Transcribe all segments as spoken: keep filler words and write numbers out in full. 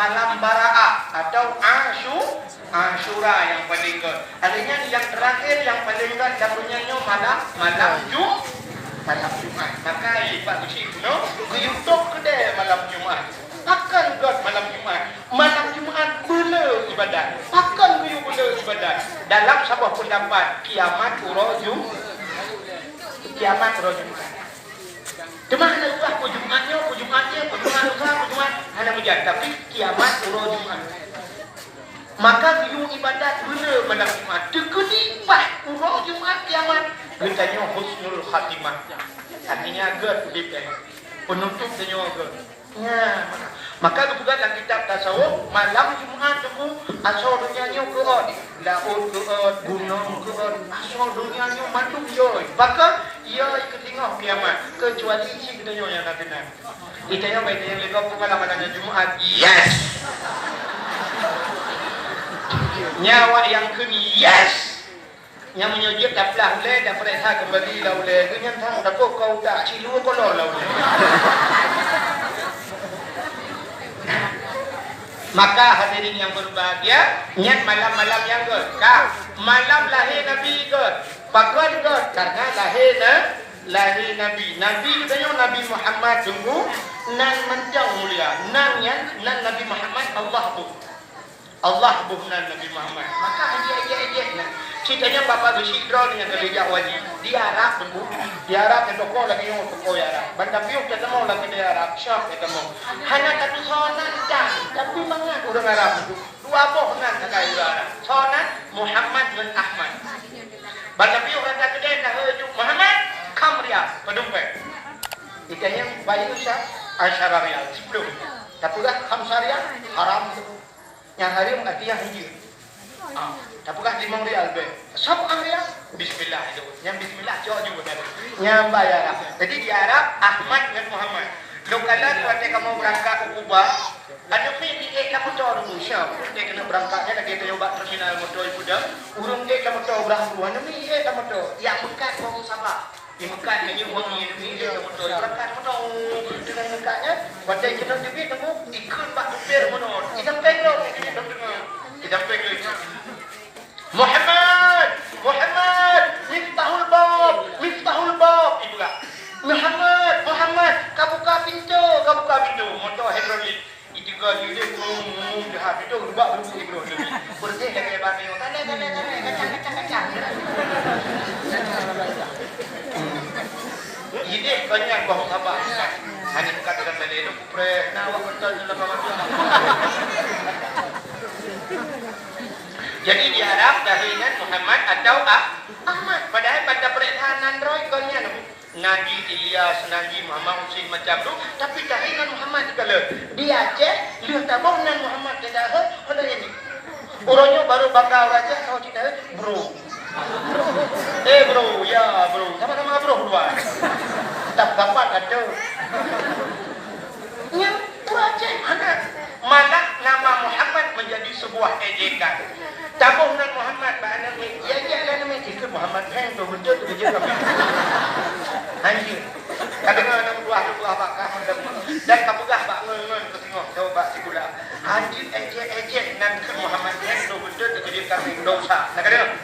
Malam Bara'ah atau Asyu-, Asyura nyang paléng gét. Artinya nyang teurakhir nyang paléng gét lam donya nyoe malam, malam Ju-, malam Jumat. Maka ié bak beusi bunoe geuyue top keudè malam Jumat. Pakon gét malam Jumat? Malam Jumat beuleu ibadat. Pakon geuyue beuleu ibadat? Dalam saboh peundapat, kiamat uroe Ju-, kiamat uroe Jumat. Teuma hana ubah, peue Jumat nyoe, peue Jumat nyoe, peue Jumat lusa, peue Jumat, hana meujan, tapi kiamat uroe Jumat. Maka geuyue ibadat beuleu malam Jumat. Teukeudi paih uroe Jumat kiamat, geutanyoe husnul khatimah. Artinya gét udép tanyoe. Peunutôp tanyoe gét. Nya, maka geupeugah lam kitab tasawuf, malam Jumat teungku, asoe donya nyoe keuôt, laôt keuôt, gunong keuôt, asoe donya nyoe mandum jôi. Pakon? Jôi keu singoh kiamat, keucuali cit geutanyoe nyang na keunan. Geutanyoe bak geutanyoe lé gob, peue malam nyoe Jumat? Yes! Nyan awak nyang kheun yes! Nyan meunyoe jeuet taplah ulèe, tapareksa keumbali lam ulèe geuh, nyan sang takot keu utak, silu kolor lam ulèe. Maka hadirin yang berbahagia, nyan malam-malam nyang gét. Ka, malam lahé Nabi gét. Pakon gét? Karena lahé na-, lahé Nabi. Nabi geutanyoe Nabi Muhammad teungku, nan mantong mulia. Nan nyan, nan Nabi Muhammad Allah boh. Allah boh nan Nabi Muhammad. Maka han jeuet-jeuet nan. Ceritanya bapak beusi droeneuh nyang ka geujak haji. Di Arab teungku. Di Arab nyang toko lagèe nyoe toko di Arab. Banda piôh tatamong lagèe di Arab, Syam tatamong. Hana tatusoe nan dan, tapi mangat ureueng Arab teungku. Dua boh nan sagai ureueng Arab. Soe nan? Muhammad ngon Ahmad. Banda piôh rata keudè na heuju Muhammad, kham rial, padum pèng. Ikan nyang bayeue sa, asyara rial, siplôh. Tapeugah khamsa rial, haram. Nyang haram artinya hijir. Ah, tapeugah limong rial bèk. Sab'ah rial, bismillah itu. Nyang bismillah cok ju tadi. Nyang bayar lah. Jadi di Arab, Ahmad ngon Muhammad. Lôn kalon watèe kamoe beurangkat u Kuba, aneuk miet jiék lam moto dulu, siap. Watèe keuneuk beurangkat nyan lagèe tanyoe bak terminal moto di Padang. Ureueng ék lam moto brah puluh, aneuk miet jiék lam moto. Nyang meukat bak Sabah. Di Mekah nyan wangi, di Mekah moto, di Mekah moto. Teuka Mekah nyan, watèe jinoe teubiet teungku, ikheun bak supir moto. Idang peng lom, idang peng lom. Idang peng lom. "Muhammad, Muhammad, miftahul bab, miftahul bab," ipeugah. "Muhammad, Muhammad, kabuka pintoe, kabuka pintoe." Moto hidrolik. Iteuka jih lé, mum, mum, jahat. Itu rubak lubuk Ibrah Nabi. Beureuséh lagèe bak nyoe. Tane, tane, tane, kacang, kacang, kacang. Idéh keu nyan boh sabar. Hana bukan dalam tali itu kupreh. Nah, awak beutôi tu lah kawan tu. Jadi di Arab, lahé nyan Muhammad atau Ah-, Ahmad. Padahai banda peurintah nan roh keu nyan. Nabi Ilyas, Nabi Muhammad Husein macam tu, tapi tahi nan Muhammad dikalon. Di Aceh, lheueh taboh nan Muhammad teuka heuet, hana ini. Uroe nyoe baru bangga ureueng Aceh, kalau tidak, bro. Eh, bro, ya, bro. Sama-sama bro, dua. Tak dapat ada. Nyan ureueng Aceh hana. Malah nama Muhammad menjadi sebuah ejekan. Taboh nan Muhammad bak aneuk miet, ya, ya, aneuk miet, itu Muhammad heng tu beutôi tu kerja kami. Anjir. Ka deungoe aneuk buah, aneuk buah bak kah, dan ka peugah bak ngon-ngon keu singoh, coba sikula. Anjir, ejek-ejek nan keu Muhammad heng tu beutôi tu kerja kami dosa. Nah, ka deungoe.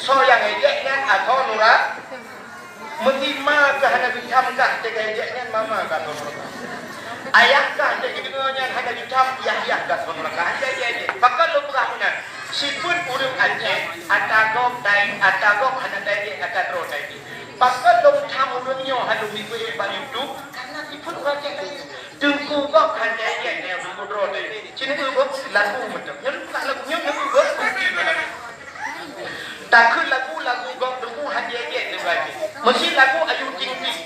Soe nyang ejek nyan atau nura Meunyoe ma kah hana geutam kah teuka ejek nyan, mama kah ngon nuraka. Ayah kah teuka geudeungoe nyan hana geutam, yah-yah kah ngon nuraka. Hana ejek-ejek. Pakon lôn peugah meunan? Sifeuet ureueng Aceh, ata gob tai, ata gob hana taejek, ata droe taejek. Pakon lôn tam ureueng nyoe hana meuiék bak YouTube? Karena sifeuet ureueng Aceh tai. Teungku gob hana taejek, teungku droe taejek. Cit neubeuet lagu mantong. Nyoe bukan lagu, nyoe neubeuet. Takheun lagu, lagu gob teungku hana ejek-ejek. Meusi lagu Ayu Ting Ting.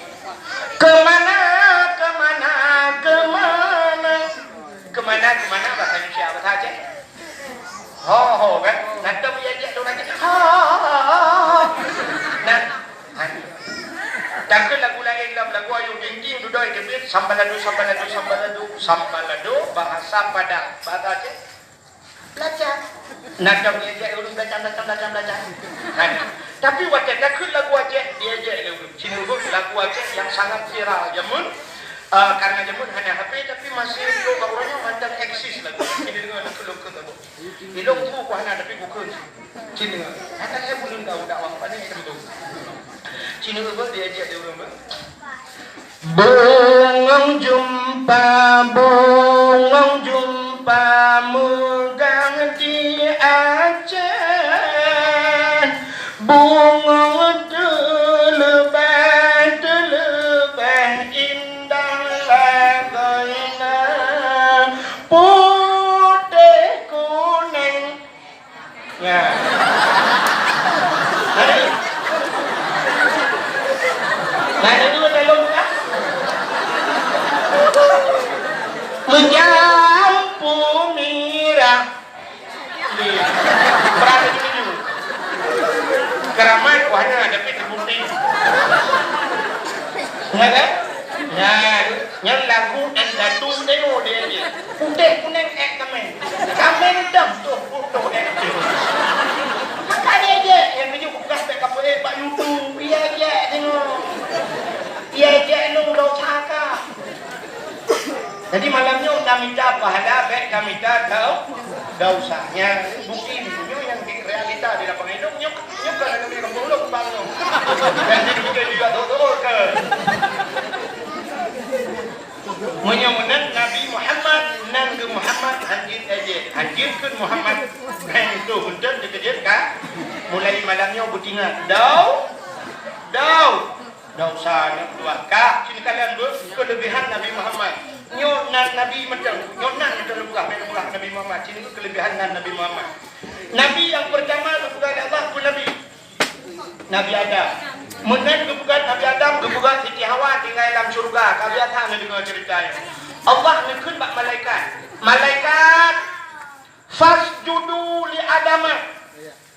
Kemana, kemana, kemana? Kemana, kemana bahasa Indonesia, bahasa Aceh? Ho, ho, kan? Nah, tom ejek-ejek tu lagi. Ho, ho, ho, ho, ho. Nah, ha. Takheun lagu laén lom, lagu Ayu Ting Ting, dudoe teubiet, sambalado, sambalado, sambalado, sambalado, bahasa Padang, bahasa Aceh. Belacan. Nah, cok ejek ureueng belacan, belacan, belacan, belacan. Hana. Tapi watèe takheun lagu Aceh, diejek lé ureueng. Cit neubeuet lagu Aceh nyang sangat viral jameun. Eh, karena jameun hana H P, tapi Asyik lôn bak uroe nyoe mantong eksis lagu. Cit deungoe, lôn kheun, lôn kheun lagu. Ilôn bu ku hana, tapi ku kheun. Cit deungoe. Hana lé buleuen tahu dakwah pane itu. Cit deungoe beuh diajak di ureueng beuh. Bungong jumpa, bungong jumpa meugah di Aceh. Bungong teuleubah, teuleubah indah lagoina, putéh kuneng. Ya. Nah, nah, itu kalau bukan. Meucampur mirah. Di, perang itu dulu. Keramat wah na, tapi terbukti. Ya kan? Nah, nyan lagu N satu tengok dia je. Putéh kuneng ék kaméng. Kaméng hitam tuh, tuh ék. Maka dia je yang tujuh bekas tak apa ék bak YouTube. Iya je tengok. Iya je lu dosa ka. Jadi malam nyoe na mita pahala, bék na mita dau-, dosa. Nyan bukti nyoe nyang di realita di lapangan hidup nyoe, nyoe kan ada di kampung lôn bang nyoe. Dan di dunia juga betul ke? Meunyoe meunan Nabi Muhammad, nan geu Muhammad hanjeuet aja. Hanjeuet keu Muhammad. Hai tu beutôi dikeujeuet ka. Mulai malam nyoe beutingat. Dau, dau. Dosa nyoe dua kah, sini kalian beuh keulebihan Nabi Muhammad. Nyoe nan Nabi mantong, nyoe nan mantong leubeh, leubeh Nabi Muhammad. Sini keulebihan nan Nabi Muhammad. Nabi nyang peurtama geupeugah lé Allah keu Nabi, Nabi Adam. Meunan geupeugah Nabi Adam, geupeugah Siti Hawa tinggai lam syeuruga. Ka biasa neudeungoe ceurita nyan. Allah neukheun bak malaikat, "Malaikat, fasjudu li Adama."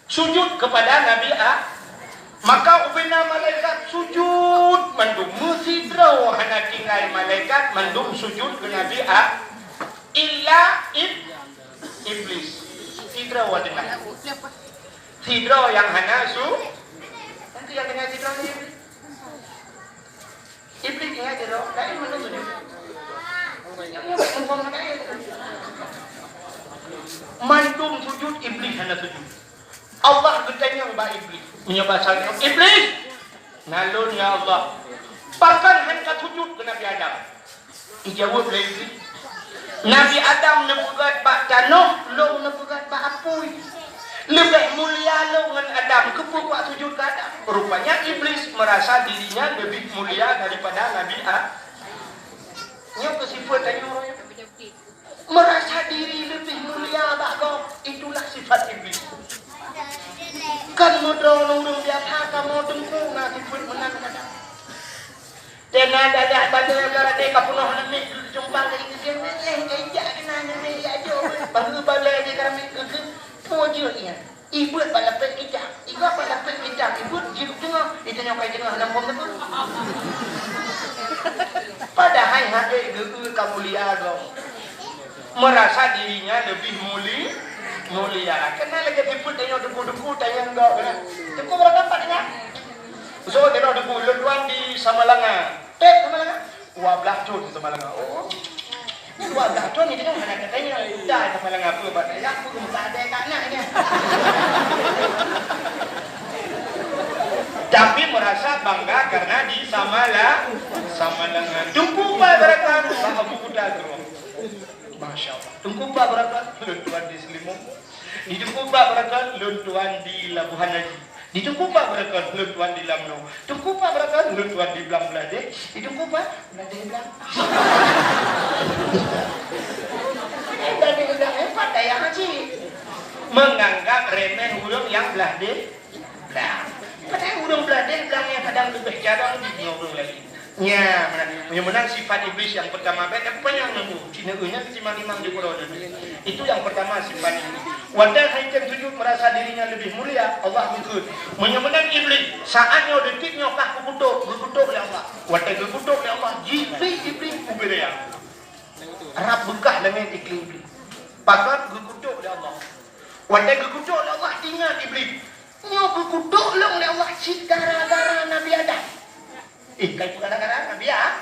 Sujud kepada Nabi A-, maka ubena malaikat sujud mandum. Meusidroe hana tinggai malaikat mandum sujud keu Nabi A-, illa ib-, Iblis. Sidroe tinggai. Sidroe nyang hana su-, nanti nyang tinggai sidroe ni Iblis. Iblis ingat dia, lain mana tu dia? Yang dia buat hukum lain. Mandum sujud, Iblis hana sujud. Allah geutanyong bak Iblis. Meunyoe basa nyoe, "Iblis, na lôn ya Allah, pakon han ka sujud keu Nabi Adam?" Ijaweueb lé Iblis, "Nabi Adam neupeugöt bak tanoh, lôn neupeugöt bak apui. Leubeh mulia lôn ngon Adam, keupeue kuat sujud keu Adam?" Rupanya Iblis merasa dirinya lebih mulia daripada Nabi A-, nyoe keuh sifeuet tanyoe. Merasa diri lebih mulia bak gob, itulah sifat Iblis. Kan meudroe ureuëng biasa kamoe teungku na sifeuet meunan kadang. Tena dadah balée beularate ka peunoh leumeh keu jumpang dari keukeue, eh, eh, jak keunan leumeh jak jok. Baru balée di karamik keukeue, peue jeuet nyan? Ibeuet bak lapék kitab. Iga bak lapék kitab, ibeuet jeuet teungoh, itanyong kai teungoh lam phon beutôi. Padahai hana geu-eu ka mulia gob. Merasa dirinya lebih muli-, mulia. Kena lagée sifeuet tanyoe debu-debu tanyong gob. Teungku berapa tempat ingat? Usaha kena debu, lôn tuan di Samalanga. Tet Samalanga. Dua belas thon Samalanga. Oh. Dua belas thon ni tengok hana katanya. Dah Samalanga apa buat daya pun tak ada kat nak ni. Tapi merasa bangga karena di Samala-, Samalanga. Teungku Pak Barakat, Pak Abu Kuda Gerong. Masya Allah. Teungku Pak Barakat, lôn tuan di Selimung. Di Teungku Pak Barakat, lôn tuan di Labuhan Haji. Di Teungku Pak Barakat, lôn tuan di Lamno. Teungku Pak Barakat, lôn tuan di Blang Bladeh. Di Teungku Pak, Bladeh Blang. Eh, Bladeh Blang, eh, Pak Dayah Haji. Menganggap remeh ureuëng nyang Bladeh Blang. Padahai ureuëng Bladeh Blang nyang kadang leubeh jarang di ureuëng laén. Nya, meunan. Meunyoe meunan sifat Iblis nyang peurtama bèk, tapi panyang nunggu. Cina nyan timang-timang di uroe nyoe. Itu nyang peurtama sifat Iblis. Watèe hai tem sujud merasa dirinya lebih mulia, Allah meukeue. Meunyoe meunan Iblis, saat nyoe detik nyoe kah geukutok, geukutok lé Allah. Watèe geukutok lé Allah, jipli Iblis ubé raya. Rab beukah langèt iklém Iblis. Pakon geukutok lé Allah. Watèe geukutok lé Allah, ingat Iblis. Nyoe geukutok lôn lé Allah cit gara-gara Nabi Adam. Eh, kai peugah gara-gara Nabi Adam.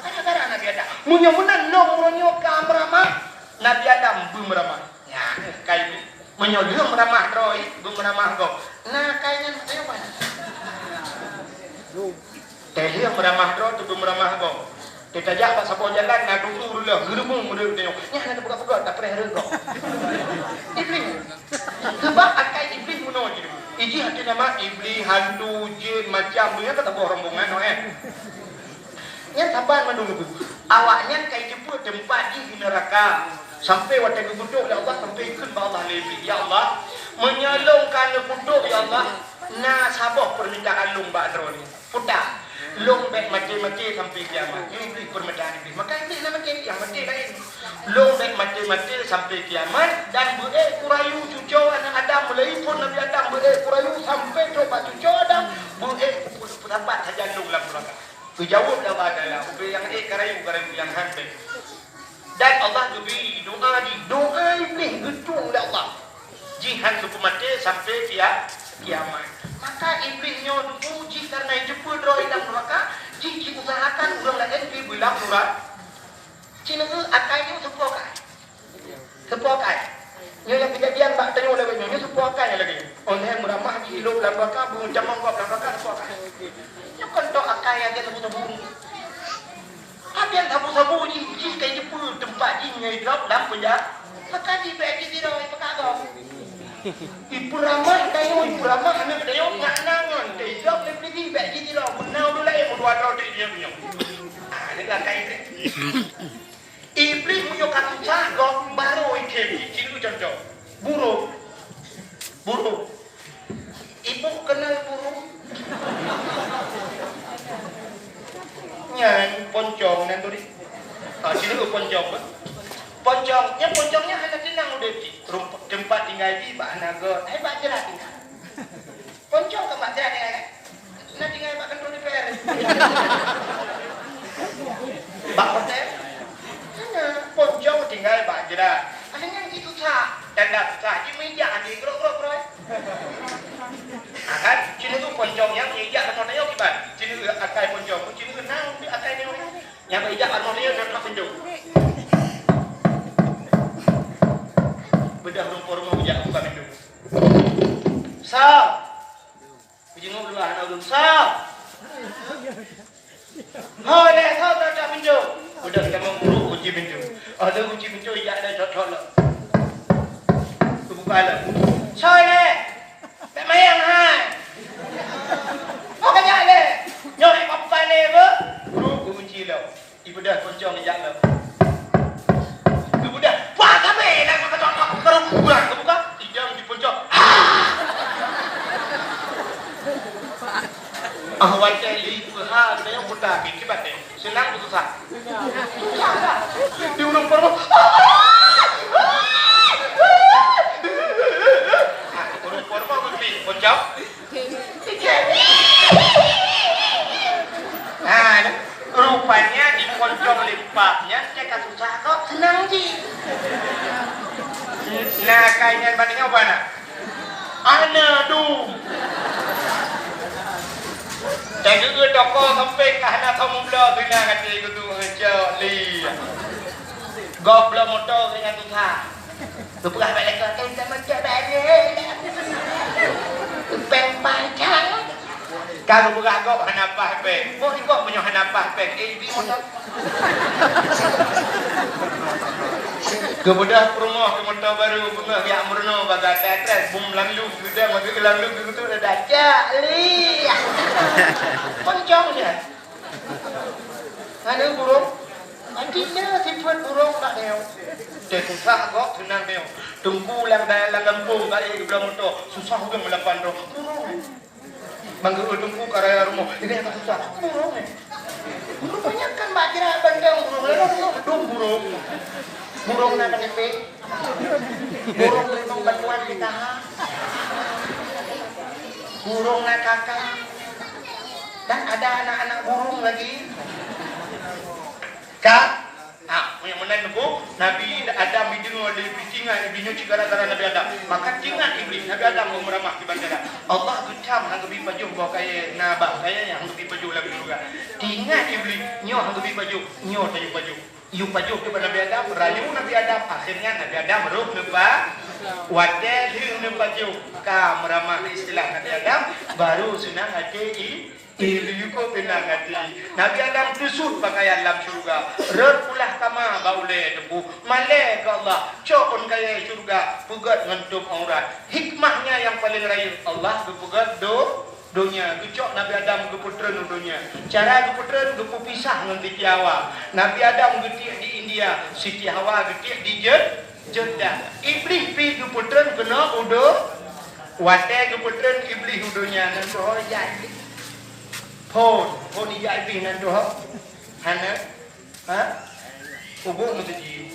Gara-gara Nabi Adam. Meunyoe meunan lôn uroe nyoe ka meuramah, Nabi Adam beumeuramah. Nyan, kai Iblih. Meunyoe lheueh meuramah droe, beumeuramah gob. Na kai nyan, ayo, Pak. Teuh lheueh meuramah droe, teuh beumeuramah gob. Teuh tajak bak saboh jalan, na dudu reuloh, geureumu meureuek tanyoe. Nyan na teupeugah-peugah, tapreh reuek gob. Iblih. Sabab akai Iblih meunoe jih. Ijih ateueh nama Iblih, hantu, jin, macam, nyan ka saboh rombongan, eh. Nyan saban mandum Teungku. Awaknyan ka jiteupeue teumpat jih di neuraka. Sampai watèe geupeuduek lé Allah, sampai jikheun bak Allah lé Iblih, "Ya Allah, meunyoe lôn ka neupeuduek, ya Allah, na saboh peurmintaan lôn bak droeneuh. Peue? Lôn bèk maté-maté sampai kiamat." Nyan Iblih peurmintaan Iblih. Maka Iblih na maté, nyang maté laén. "Lôn bèk maté-maté sampai kiamat dan beuék kurayu cucoe aneuk Adam, mulai phon Nabi Adam beuék kurayu sampai trok bak cucoe Adam, beuék peusapat sajan lôn lam neuraka." Geujaweueb lé Allah Taala, "Ubé nyang ék karayu, karayu nyang han bèk." Dan Allah geubri doa jih, doa Iblih geutueng lé Allah. Jih han geupeumaté sampai kia-, kiamat. Maka Iblih nyoe Teungku jih kareuna jiteupeue droe lam neuraka, jih jiusahakan ureueng laén pi beulam neura-, Ci neueu akai nyoe seupôt kai. Seupôt kai. Nyoe nyang keujadian bak tanyoe lagèe nyoe, nyoe seupôt kai nyang lagèe nyoe. Oh lheueh meuramah jih lhôk lam neuraka, beumeucamong gob lam neuraka seupôt kai. Nyoe kon tok akai agen sabu-sabu. Agen sabu-sabu jih, jih ka jiteupeue teumpat jih ngon idrop lam peunjara. Maka jih bèk jih sidroe ipeugah gob. Ipeuramah tanyoe, ipeuramah aneuk tanyoe, nyak na ngon teuidrop lé Iblih, bèk jih sidroe, beuna ureueng laén meudua droe teuh nyoe nyoe. Ah, nyan ka Iblih. Iblih meunyoe ka susah gob, barô item jih, ci neueu contoh. Burông. Burông. Ibu kenal burung? Nyan poncong nyan tadi. Ah, ci neueu poncong, bah. Poncong, nyan poncong nyan hana teunang udép jih. Rump-, teumpat tinggai jih bak hana göt, hai bak jrat tinggai. Poncong ka bak jrat tinggai. Na tinggai bak kantor D P R. Bak hotel. Hana, poncong tinggai bak jrat. Akhirnya jih susah. Tanda susah, jih meujak, jih grok, grok, grok. Ah, kan? Ci neueu poncong nyan meujak keunoe tanyoe kiban. Ci neueu akai poncong, ci neueu nang di akai nyoe. Nyang meujak keunoe tanyoe, nang pintoe. Beudôh rumpok rumoh meujak buka pintoe. Sa! Keujeungeuk luwah aneuk ulôn, "Soe?" "Ho lé, soe, soe, soe pintoe?" Udah tamong guru kunci pintoe. Oh, lheueh kunci pintoe, ijak lé, thot-thot lom. Geubuka lom. "Soe lé? Bèk mayang hai." "Oh, ka jak lé." "Nyoe hai, buka lé, beuh." Guru kunci lom. Ibeudôh poncong ijak lom. Ibeudôh, wah, sabe lah, ka, ka, ka, ka, ka, ka, ka buka. Idong di poncong. Ah! Ah, watèe li peuha, geutanyoe buta, kiban teuh. Seunang beususah? Susah lah. Di ureueng peurumoh. Ah, ureueng peurumoh meusti poncong. Ha, rupanya di poncong lé pap nyan, cit ka susah kok, seunang jih. Nah, kai nyan bak tanyoe ba na? Ana dum. Tageugeue toko sampoe ka hana soe meubloe, keunan até geuduek ngejok li. Gob bloe moto keu nyan susah. Geupeugah bak lakoe, "Teuka meucok barô." Péng pancang. Ka geupeugah gob hana paih péng. Boh di gob meunyoe hana paih péng, eh, ibi moto. Geubeudôh peurumoh keu moto barô, beungoh jak meurunoe bak gata trek, bum lam lu, geudong bak geulam lu, geutuek dada, "Cok li." Poncong nyan. Hana burông. Artinya sifat burông bak nyoe. Teususah gob seunang nyoe. Teungku lam, lam gampông ka ék geubloe moto, susah ureueng meulapan droe. Burông. Manggeu teungku ka raya rumoh, ini agak susah. Burông nyoe. Rupanya kan bak jrat banteng burông, lalu burông, dum burông. Burông na K T P. Burông memang bantuan P K H. Burông na K K. Dan ada anak-anak burung lagi. Ka? Ha, nyang meunan Teungku, Nabi Adam jideungoe lé Iblih, ingat Iblih nyoe cit gara-gara Nabi Adam. Maka teuingat Iblih, Nabi Adam beumeuramah kiban cara. Allah geutam han geubi pajoh boh kayèe, na bah kayèe nyang han geubi pajoh lam syeuruga. Teuingat Iblih, nyoe han geubi pajoh, nyoe tajok pajoh. Yue pajoh keu Nabi Adam, rayu Nabi Adam, akhirnya Nabi Adam roh neupa-, watèe lheueh neupajoh ka meuramah istilah Nabi Adam, baru seunang até i-, i-, yue ko seunang até. Nabi Adam teusut pakaian lam syeuruga, rot pulah kama bak ulèe teumpu, malèe keu Allah, cok ôn kayèe syeuruga, peugöt ngon tôb aurat. Hikmahnya nyang paleng rayeuk, Allah geupeugöt do-, donya, geucok Nabi Adam geupeutreun u donya. Cara geupeutreun, geupeupisah ngon Siti Hawa. Nabi Adam geutiek di India, Siti Hawa geutiek di Jed-, Jeddah. Iblih pih geupeutreun keunoe u do-, watèe geupeutreun Iblih u donya, nan tuho jak Iblih. Phôn, phôn ijak Iblih nan tuho. Hana. Ha? Ubuk meuteujih.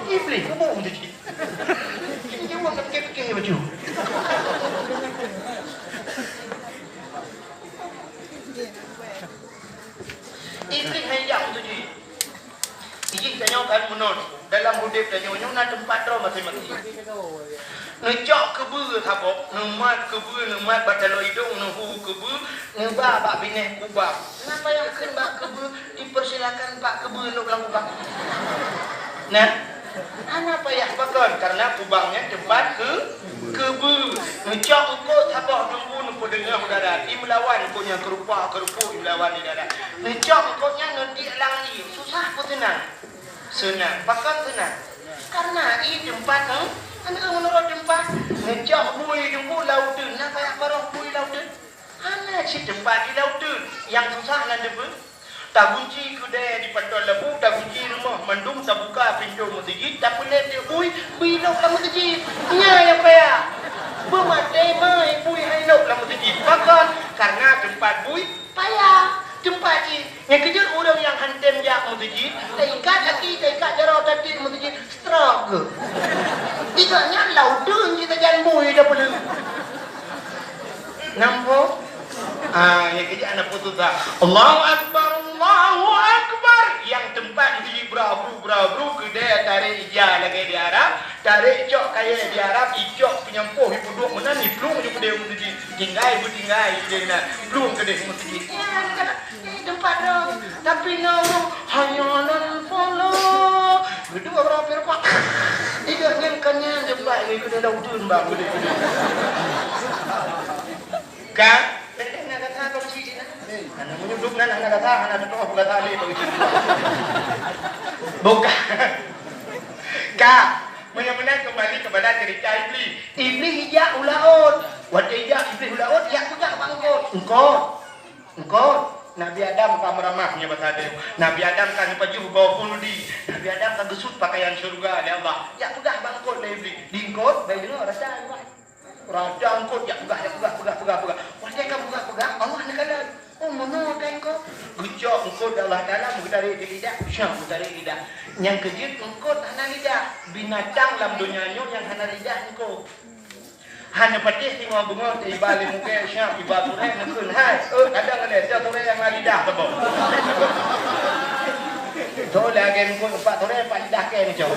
Iblih, ubuk meuteujih. Jaweueb, tak pikir-pikir bacut. Iblih hana jak meuteujih. Ijih tanyoe kan meunan. Dalam udép tanyoe nyoe na teumpat droe maséng-maséng. Neucok keubeue saboh, neumat keubeue, neumat bak taloe idong, neuhu keubeue, neuba bak binéh kubang. Na payah kheun bak keubeue, dipersilakan bak keubeue lôk lam kubang. Nah, hana payah pakon, karena kubang nyan teumpat keu-, keubeue. Neucok eungkôt saboh teungku neupeudeungoh u darat, imeulawan eungkôt nyan keurupa-keurupu imeulawan di darat. Neucok eungkôt nyan neudiek lam ié, susah peu seunang? Seunang. Pakon seunang? Karena ié teumpat, eh, aneuk meunurot teumpat. Neucok bui teungku lauteuen, na payah baroh bui lauteuen? Hana cit teumpat di lauteuen. Nyang susah nan deuh. Tagunci keudè di panton labu, tagunci rumoh mandum, tabuka pintoe meuseujid, tapeulet teuk bui, bui lôk lam meuseujid. Nyan nyang payah. Beumaté mai bui hai lôk lam meuseujid. Pakon? Karena teumpat bui payah. Teumpat jih. Nyang keujeuet ureueng nyang han tem jak meuseujid, taikat aki, taikat jaroe, tatiek meuseujid, stroke geuh. Di gobnyan lauteuen jih sajan bui tapeuleueh. Nampak? Ah, nyang keujeuet hana putus asa. Allahu Akbar, Allahu Akbar. Nyang teumpat meuseujid bra-bru, bra-bru, keudè tarek ija lagèe di Arab, tarek cok kayèe di Arab, icok peunyampôh, ipeuduek meunan, iplueng ju keudè meuseujid. Tinggai beutinggai keudè na, plueng keudè meuseujid. Nyan ka, nyan teumpat droe. Tapi na ureueng, "Hayya 'alal falah." Geudua bra pih rupa. Iga nyan ka nyan teumpat nyan keudè lauteuen bang, keudè, keudè. Ka? Teuntèe na gata keu cit na. Hana meunyoe duek nan hana gata, hana teutoh gata lé bagi. Bukan. Ka. Meunyoe meunan keumbali keupada ceurita Iblih. Iblih ijak u laôt. Watèe ijak Iblih u laôt, ijak peugah bak eungkôt. Eungkôt. Eungkôt. Nabi Adam ka meuramah nyoe basa deuh. Nabi Adam ka neupajoh goe khuldi. Nabi Adam ka geusut pakaian syeuruga lé Allah. Ijak peugah bak eungkôt lé Iblih. Di eungkôt, bai deungoe rasa Allah. Rasa eungkôt jak peugah, jak peugah, peugah, peugah, peugah. Watèe ka peugah, peugah, Allah neukalon. Oh, meunoe ka eungkôt. Geucok eungkôt lé Allah Taala, meutarek di lidah, syah, meutarek lidah. Nyang keujeuet eungkôt hana lidah. Binatang lam donya nyoe nyang hana lidah eungkôt. Hana patéh singoh beungoh, iba lé mugée, syah, iba turée, neukheun, hai, eh, kadang lé, sia turée nyang na lidah saboh. Toh lagèe eungkôt, empat turée, empat lidah kèe neucok.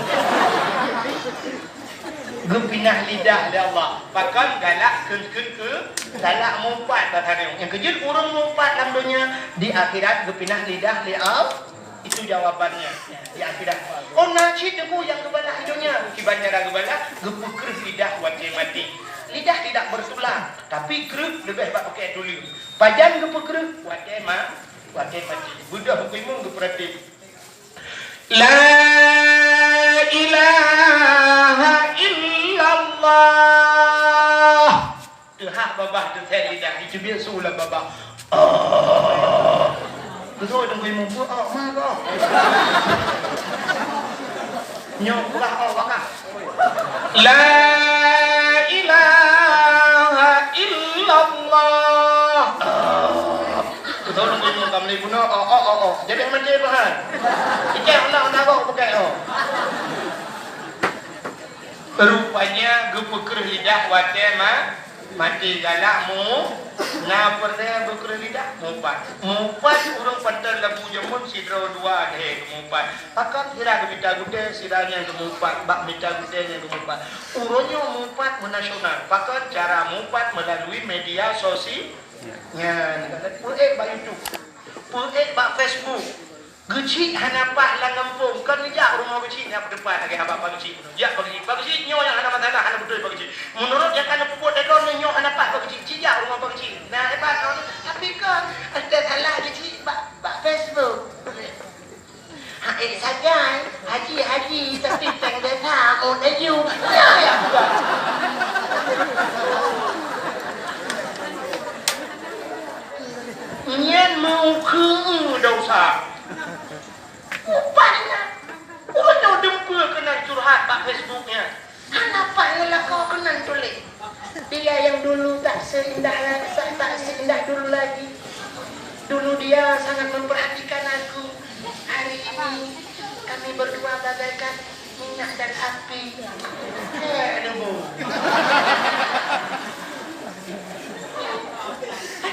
Geupinah lidah lé Allah. Pakon? Galak kheun-kheun keu, galak meuupat basa deuh. Nyang keujeuet ureueng meuupat lam donya, di akhirat geupinah lidah lé Allah. Itu jawabannya. Di akhirat. Oh, na cit teungku nyang geubalah di donya. Kiban cara geubalah, geupeukreueh lidah watèe maté. Lidah tidak bertulang, tapi kreueh leubeh bak pakèe tuleueng. Pajan geupeukreueh? Watèe ma-, watèe maté. Beudôh bukui mung geupeuratik. La ilaha illallah. Teuhah babah teuthèe lidah, jiteubiet su lam babah. Oh. Beutôi teungku imum, oh, ma, oh. Nyoe peugah, oh, peugah. La ilaha illallah. Beutôi teungku imum ka meuli bunoe, oh, oh, oh, oh. Jadi macam apa, ha? Ikan nak, nak, oh, pakai, oh. Rupanya geupeukreueh lidah watèe ma-, maté. Galak mu-, na peureulèe beukreueh lidah, meuupat. Meuupat ureueng panton labu jameun sidroe dua lhèe geumeuupat. Pakon sira geumita gutèe, sira nyang geumeuupat, bak mita gutèe nyang geumeuupat. Uroe nyoe meuupat meunasional. Pakon? Cara meuupat meulalui media sosi-, nyan, peuék bak YouTube, peuék bak Facebook. Geuchik hana paih lam gampông, kon neujak u rumoh geuchik nyan, peuteupat lagèe haba Pak Geuchik. Jak Pak Geuchik, Pak Geuchik, nyoe nyang hana masalah, hana beutôi Pak Geuchik. Meunurot nyang ka neupeubuet lé droeneuh nyoe hana paih Pak Geuchik, ci jak u rumoh Pak Geuchik. Nah, hebat droeneuh. Tapi kon, ada salah Geuchik bak, bak Facebook. Hai sagai, haji, haji, tapi péng desa, oh, laju. Ya, ya, bukan. Nyan meu kheueh dosa. Upah nyan. Ureueng nyoe dumpeue keunan curhat bak Facebook nyan. Hana paih ngeulakoe keunan tuléh. Dia yang dulu tak seindah la-, sa-, tak seindah dulu lagi. Dulu dia sangat memperhatikan aku. Hari ini kami berdua bagaikan minyak dan api. Eh, aduh.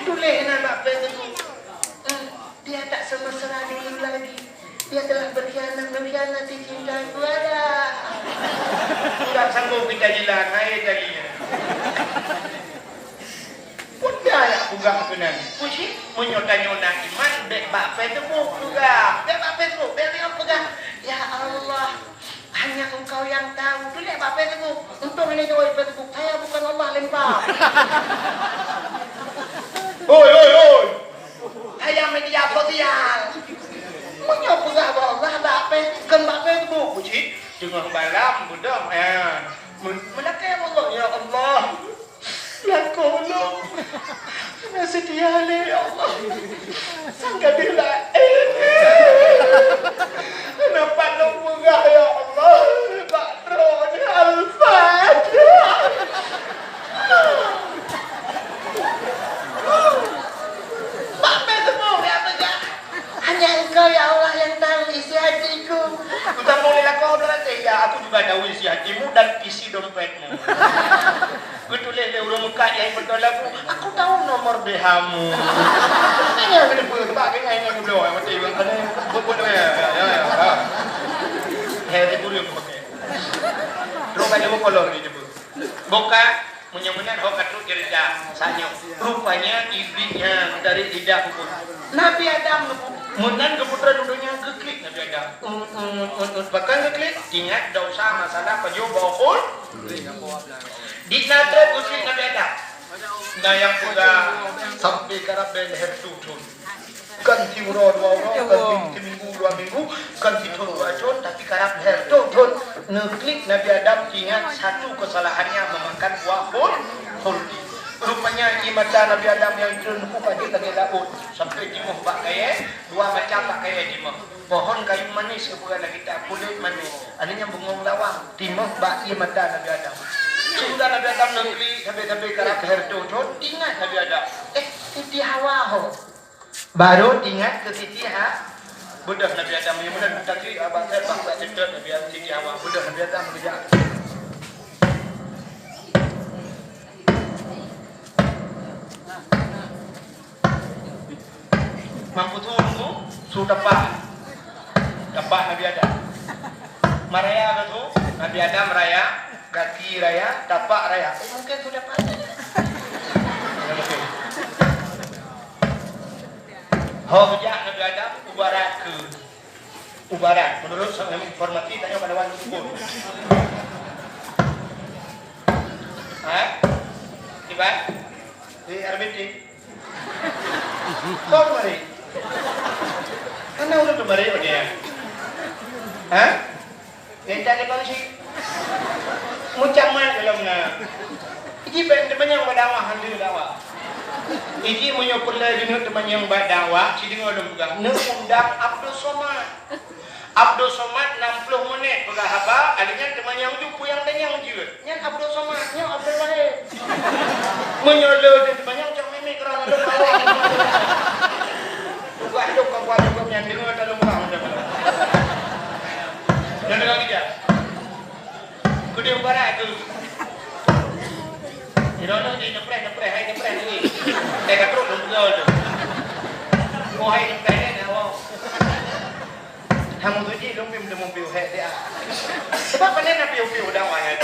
Tuléh nan bak Facebook. Hmm, dia tak semesra dulu lagi. Dia telah berkhianat, mengkhianati cintaku. Alah. Enggak sanggup kita jilat, hai tadi. Peue dak peugah keunan? Puji, meunyoe tanyoe na iman, bèk bak Facebook peugah. Bèk bak Facebook, bèk bak peugah. Ya Allah, hanya Engkau yang tahu. Tuléh bak Facebook. Untung ini jawai Facebook. Saya bukan Allah, lempar. Oi, oi, oi. Saya media sosial. Meunyoe peugah bak Allah, bak Face-, kon bak Facebook. Puji, teungoh malam, beudôh, ya. Men-, meulakèe Allah, ya Allah. Lakoe ulôn hana seutia lé, ya Allah. Sang ka dilaén. Kenapa lôn peugah, ya Allah? Bak droeneuh Al-Fatihah. Bak Facebook ya peugah. Hanya Engkau, ya Allah, yang tahu isi hatiku. Utamong lé lakoe berarti, ya, aku juga tahu isi hatimu dan isi dompetmu. Geutuléh lé ureueng meukat nyang beutôi lagu, "Aku tahu nomor B H-mu." Nyan keuneuk beuet bak keunan nyang geubloe, mati bak keunan buet-buet, ya, ya, ya, ya. Hei, di buleuen pakai. Terus banyak kolor ni jebeuet. Buka, meunyoe meunan ho ka trok cerita. Sanyoe. Rupanya iblis nyan dari lidah bukon. Nabi Adam meunan geupeutrön u donya geuklik Nabi Adam. Un, un, un, un. Pakon geuklik? Ingat dosa masalah pajoh boh khul. Di na trok geuklik Nabi Adam. Na nyang peugah sampai karab bèe lhèe reutôh thon. Kon siuroe dua uroe, kon si-, siminggu dua minggu, kon sithon dua thon, tapi karab lhèe reutôh thon. Neuklik Nabi Adam ingat satu kesalahannya memakan buah khul-, khuldi. Rupanya ie mata Nabi Adam nyang jeuet nyoe ka jeuet lagèe laôt, sampai jimoh bak kayèe, dua macam bak kayèe jimoh. Pohon kayu manis geupeugah lam kitab, kulét manis. Ada nyang bungong lawang, timoh bak ie mata Nabi Adam. Sehingga Nabi Adam neuklik sabe-sabe karab lhèe reutôh thon, ingat Nabi Adam. Eh, Siti Hawa ho. Baru ingat keu Siti Ha-, beudôh Nabi Adam meunyoe meunan, tapi abang saya bangsa ceutot Nabi Adam, Siti Hawa, beudôh Nabi Adam geujak. Mampu su, su, su tapak. Tapak Nabi Adam. Maraya ka su, Nabi Adam raya, gaki raya, tapak raya. Eh, mungkin su tapak. Ho geujak Nabi Adam u barat keu, u barat. Menurut informasi tanyoe pada waktu itu. Ha? Kiban? Di R B T. Kau kemari? Karena udah kemari dia. Ha? Minta depan si. Mucam mat dalam na. Iji bèk teumanyong bak dakwah, hana dakwah. Iji meunyoe peureulèe jeuet teumanyong bak dakwah, ci deungö lôn peugah. Neuundang Abdul Somad. Abdul Somad nam ploh menit peugah haba, alèh nyan teumanyong ju peue nyang tanyong jeuet. Nyan Abdul Somad, nyoe Abdul Wahid. Meunyoe le teumanyong cok mimi keurana lôn awak. Buat lôn ka buat lôn nyan deungö talôn bang macam mana. Nyan deungö kerja. Keudeh barat tu. Di dalam ni nepreh, nepreh, hai nepreh ni. Eh, ka trok lôn peugah tu. Oh, hai nepreh ni, awak. Hang tu ji lôn bim temu piu hek dia. Sebab pandai na piu-piu dakwah nyan.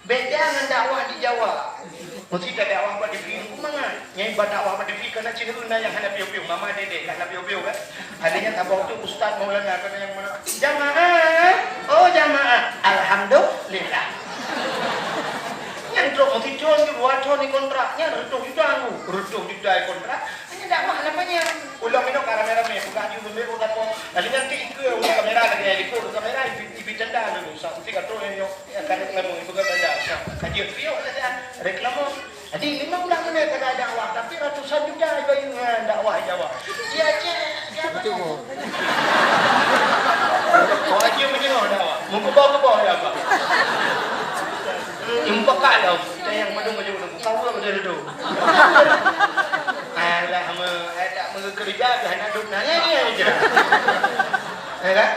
Beda ngon dakwah di Jawa. Mesti ada dakwah buat di Belitung mangat. Nyan bak dakwah bak T V kana cit na nyang hana piôh-piôh, mama dedek lah hana piôh-piôh kan. Hanya nyan saboh tu ustaz maulana kana nyang mana, "Jamaah, oh jamaah, alhamdulillah." Nyan trok meusijuek di luwa thon di kontrak, nyan reutôh juta nggu, reutôh juta di kontrak, hanya dakwah lam panyang. Ulang minong ka ramé-ramé, peugah ju beumbek udah po. Lalu nyan ti ikeu udah kamera lagi, ikeu udah kamera, ibi, ibi tanda dulu, sa mesti ka trok nyoe, ya, ka reklame, ibu ka tanda, sa. Ka jeuet piôh saja, reklame. Jadi, lima belas menit kena dakwah, tapi ratusan juta dibayar dengan dakwah Jawa. Dia cek, dia apa? Oh, dia menyoh dakwah. Mengubah-ubah dakwah. Yang pakai lah. Kita yang mana-mana dulu. Tahu apa dia dulu. Alah, me-, eh, tak mengekerja, dah nak duduk nanya ni aja. Ya kan?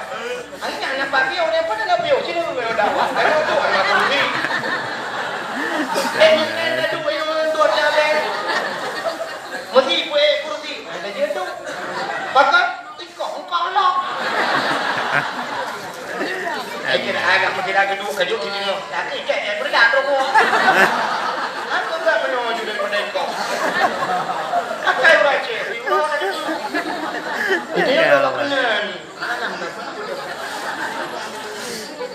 Ai nyan na papiôh, nyan padahai na piôh, sinoe ngon dakwah. Ayo tu, ayo kursi. Eh, nyan na duek, ayo ngon duek cabe. Mesti buet kursi. Ada je tu. Pakai, ikoh, engkau lah. Ai kira agak mesti lagi duek kajut di tengah. Tapi cek, eh, berat tu. Aku tak menyoe juga daripada engkau. Pakai baca. Itu yang belum kena ni. Alah, kenapa?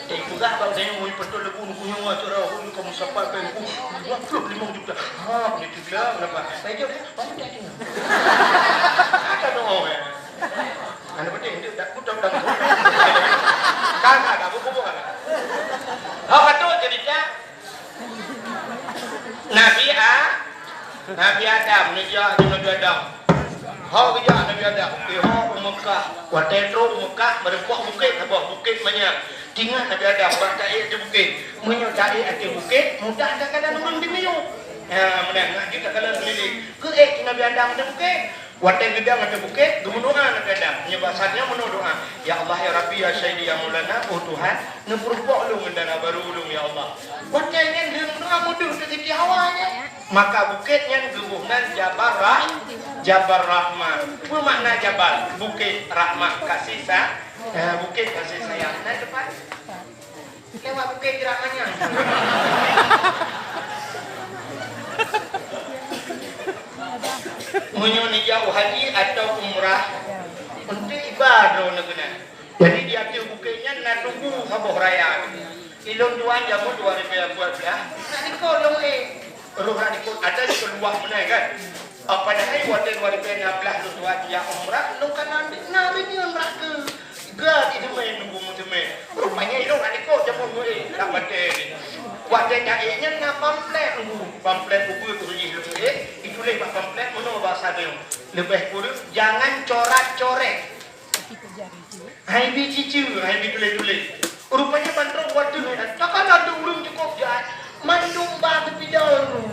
Eh, peugah bak saya, "Oi, beutôi lagu nyoe, acara hulu kamu sapa pengku dua puluh lima juta." Ha, begitu bilang, kenapa? Saya jawab, "Apa tak dengar?" Ada dong, eh. Anak penting, dia tak betul, tak betul. Kan, kan, tak betul, kan. Oh, betul cerita. Nabi A-, Nabi Adam, neujak laju Nabi Adam. Ho geujak Nabi Adam, eh, ho u Meukah. Watèe trok u Meukah, meureumpok bukét saboh, bukét manyang. Teuingat Nabi Adam, bak taék ateueh bukét. Meunyoe taék ateueh bukét, mudah takalon ureueng dimiyueb. Ha, meunan, nak jeuet takalon keulileng. Keuék Nabi Adam ateueh bukét. Watèe geudong ateueh bukét, geumeudoa Nabi Adam. Nyoe basa nyoe meunoe doa, "Ya Allah, ya Rabbi, ya Sayyidi, ya Maulana, oh Tuhan, neupeureumpok lôn ngon dara barô lôn, ya Allah." Watèe nyan lheueh meudoa, meudeuh teuk Siti Hawa nyan. Maka bukét nyan geuboh nan Jabal Rah-, Jabal Rahmah. Peue makna jabal? Bukét, rahmah, kasih sa-, eh, bukét kasih sayang. Nan teumpat. Lewat bukét gerak manyang. Meunyoe neujak u haji atau umrah, untuk ibadah droeneuh keunan. Jadi, di ateueh bukét nyan na tugu saboh raya. Ilôn tuan jameun dua ribu empat belas, na likot lôn ék. Roh na likot, ada di keuluwa meunan kan. Ah, padahai watèe dua ribu enam belas lôn tuan jak umrah, lôn ka na, na reunyeun raka. Ga di teumé nunggu meuteumé. Rupanya ilôn na likot jameun meuék, ka watèe ni. Watèe ka ék nyan na pamflet nunggu. Pamflet buku tu jih lôn ék, dituléh bak pamflet meunoe basa nyoe. Leubeh kureueng, jangan corat-coret. Hai bi cicu, hai bi tuléh-tuléh. Rupanya ban trok watèe nyan, takalon tu ureueng cukôp jai. Mandum ba teupidol.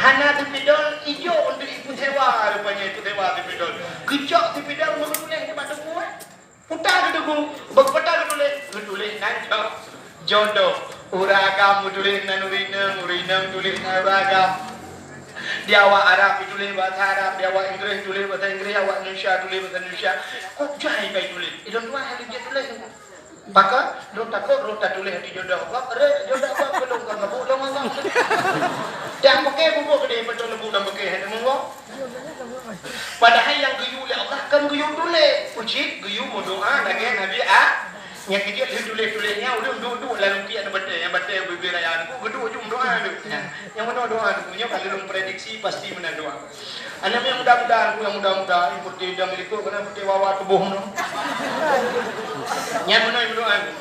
Hana teupidol, ijok untuk ipeusewa, rupanya ipeusewa teupidol. Geucok teupidol, meutuléh di bak tuku, eh. Puta geutugu, bak puta geutuléh, geutuléh nan jo-, jodoh. Ureueng agam geutuléh nan ureueng inong, ureueng inong tuléh nan ureueng agam. Di awak Arab tuléh bahasa Arab, di awak Inggris tuléh bahasa Inggris, awak Indonesia tuléh bahasa Indonesia. Kok jai kai tuléh? Ilôn tuan hana jeuet tuléh. Maka, lôn takot, lôn tatuléh di jodoh gob, re, jodoh gob, belum kan ngebuk, lôn ngon gob. Dah pakai bubuk gede, betul ngebuk dan pakai, hana meuwoe. Padahai nyang geuyue lé Allah kan geuyue tuléh. Ucit geuyue meudoa lagèe Nabi A-, nyang keu jeuet lheueh tuléh-tuléh nyan, ulôn duek-duek lam lungkiek nyang batèe, nyang batèe bubé raya nyan, geuduek ju meudoa tu. Nyang meunoe doa tu, nyoe ka lôn prediksi pasti meunan doa. Aneuk nyang muda-muda, nyang muda-muda, nyang putih dan likot, keunan putih wawa tuboh meunoe. Nyang meunoe meudoa tu.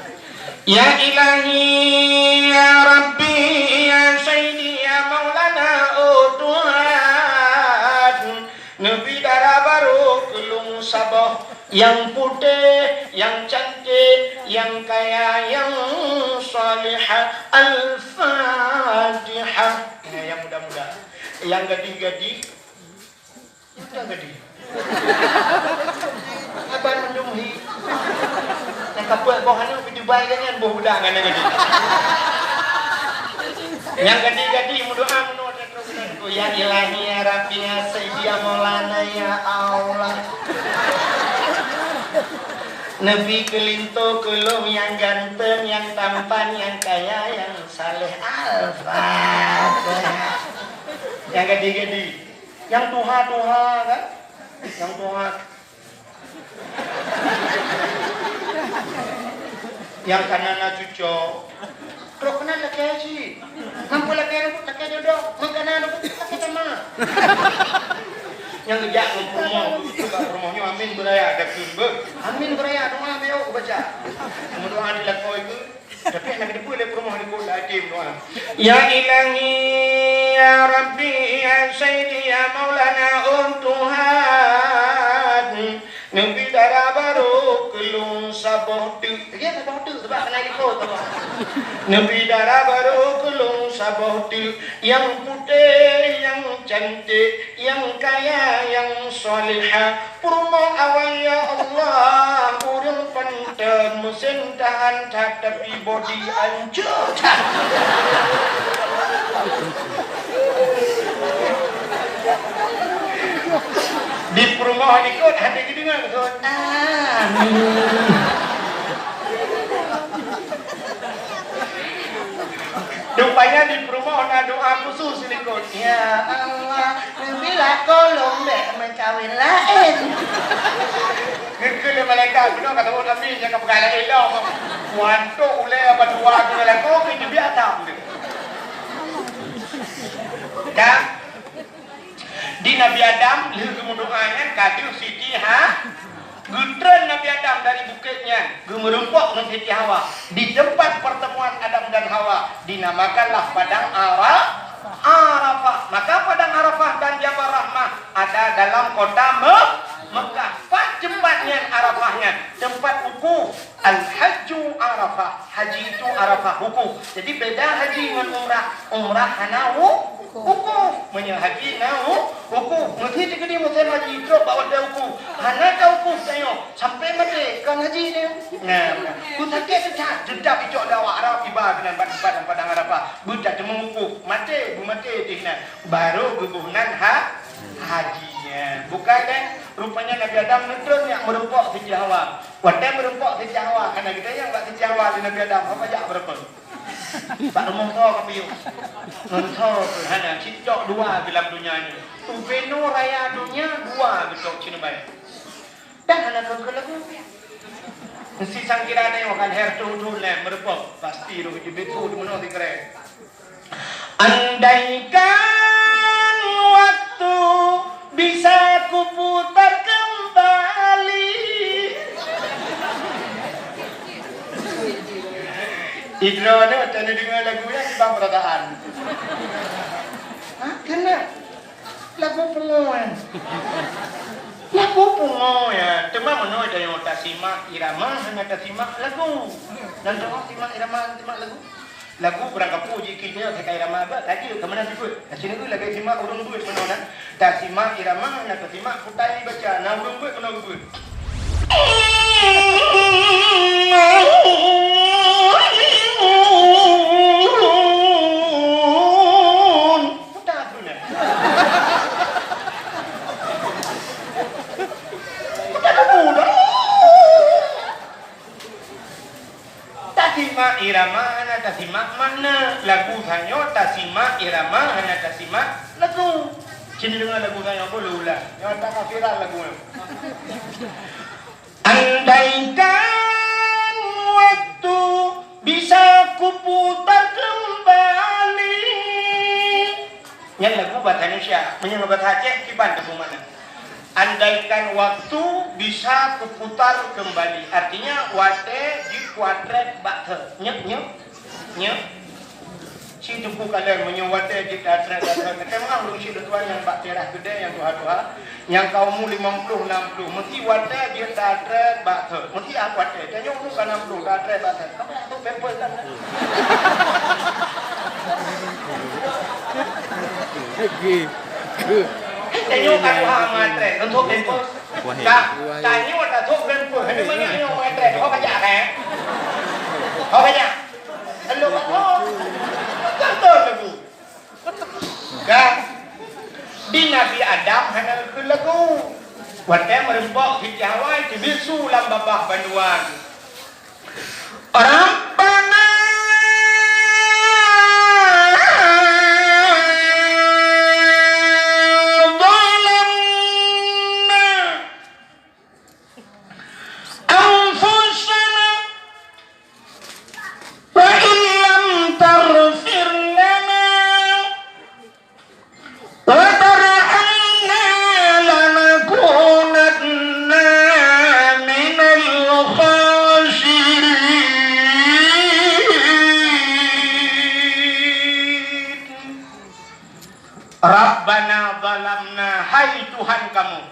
Ya Ilahi, ya Rabbi, ya Sayyidi, ya Maulana, oh Tuhan, neubi dara barô keu lôn saboh, nyang putéh, nyang cantik, nyang kaya, nyang salihah. Al-Fatihah. Nah, nyang muda-muda. Nyang gadih-gadih, Nyang ka gadih. Abang mandum hi. Nyang ka peuet boh aneuk pih Dubai kan nyan boh budak ngon nyang gadih. Nyang gadih-gadih meudoa meunoe, "Ya Ilahi, ya Rabbi, ya Sayyidi, ya Maulana, ya Allah. Neubi keu linto keu lôn nyang ganteng, nyang tampan, nyang kaya, nyang saleh." Al-Fatihah. Nyang gadih-gadih. Nyang tuha-tuha kan? Nyang tuha. Nyang kana na cuco. Trok keunan lakée cit. Ngon peue lakée reubot, lakée jodoh. Ngon kana reubot, lakée teuma. Nyang geujak ngon peurumoh, bak peurumoh nyoe amin beuraya dakun beuh. Amin beuraya doa beu baca. Meudoa di lakoe geuh. Tapi hana geuteupeue lé peurumoh di buet até meudoa. Ya Ilahi, ya Rabbi, ya Sayyidi, ya Maulana, oh Tuhan. Neubi dara barô keu lôn saboh teuk. Lagèe saboh teuk, sabab keunan likot saboh. Neubi dara barô keu lôn saboh teuk, nyang putéh, nyang cantik, nyang kaya, nyang salihah. Peurumoh awai, ya Allah, ureueng panton, meusén tahan that, tapi bodi ancô that. Di peurumoh likot hana geudeungoe likot. Amin. Rupanya di peurumoh na doa khusus likot. Ya Allah, neubi lakoe lôn bèk meukawen laén. Geukheun lé malaikat, bunoe ka seuôt amin, nyang ka peugah laén lom. Mantong ulèe apa dua keu lakoe, keu jibiak tam. Dah. Di Nabi Adam lheueh geumeudoa nyan ka deuh Siti Ha-, geutreun Nabi Adam dari bukét nyan, geumeureumpok ngon Siti Hawa. Di teumpat pertemuan Adam dan Hawa dinamakanlah Padang Ara-, Arafah. Maka Padang Arafah dan Jabal Rahmah ada dalam kota Me-, Mekah. Pat teumpat nyan Arafah nyan? Teumpat wukuf. Al-hajju Arafah. Haji itu Arafah, wukuf. Jadi beda haji ngon umrah. Umrah hana wu-, wukuf. Meunyoe haji na wu-, wukuf. Meusti teukeudi musim haji trok bak watèe wukuf. Hana ka wukuf tanyoe sampai maté, kon haji nyan. Nah, beuna. Peue sakét teutab, teutab icok di awak Arab iba keunan bak teumpat lam Padang Arafah. Beutateumèe wukuf, maté, beumaté teuh nan. Barô geuboh nan ha-, haji nyan. Bukai kan? Rupanya Nabi Adam neutreun nyan meureumpok Siti Hawa. Watèe meureumpok Siti Hawa, hana geutanyong bak Siti Hawa lé Nabi Adam, "Hana jak beureumpok?" Bak rumoh soe kapiôh? Ngon soe pun hana, cit cok dua di lam donya nyoe. Ubé noe raya donya dua geucok cit nyoe baé. Dan hana keu lagu. Meusti sangkira nyoe kan her thon-thon lé meureumpok, pasti roh jibeutôi di meunoe sikrek. Andaikan waktu bisa kuputar kembali. Idroe nyoe teudeungoe lagu nyan kiban peurasaan. Hah, keuneuk? Lagu pungo nyan. Lagu pungo nyan. Teuma meunoe tanyoe tasimak irama hana tasimak lagu. Dan teuma simak irama, simak lagu. Lagu barangkapeue jih kita nyang teuka irama bak ka jeuet keu meunan sifeuet. Ka sineuk lagèe simak ureueng beuet meunoe na. Tasimak irama, na tasimak kutai baca, na ureueng beuet meunoe geubeuet. Putar tu na. Putar tu na. Tasimak irama hana tasimak makna. Lagu tanyoe tasimak irama hana tasimak lagu. Cit deungoe lagu tanyoe beuh lé ulang. Nyoe ata ka viral lagu nyoe. Andaikan waktu bisa kuputar kembali. Nyan lagu bahasa Indonesia. Meunyoe bahasa Aceh kiban teupeu makna. Andaikan waktu bisa kuputar kembali, artinya watèe jeuet kuatrek bak thèe. Nyoe, nyoe, nyoe. Ci Teungku kalon meunyoe watèe jeuet tatrek bak thèe. Teuka meu'ah ureueng syedara nyang bak teras keudè nyang tuha-tuha, nyang ka umu limong ploh, nam ploh. Meusti watèe jeuet tatrek bak thèe. Meusti ah watèe. Tanyoe umu ka nam ploh, tatrek bak thèe. Ka payah thok pampers kan? Lagi. Tanyoe ka tuha meuatrek, ngon thok pampers. Ka, tanyoe tathok pampers. Hana meunyoe nyoe meuatrek, ho kajak kan? Ho kajak? Elok bagoe. Kan thon lagu. Ka. Di Nabi Adam hana keu lagu. Watèe meureumpok Siti Hawa, teubiet su lam babah bandua. Rabbana Rabbana zalamna, hai Tuhan kamoe,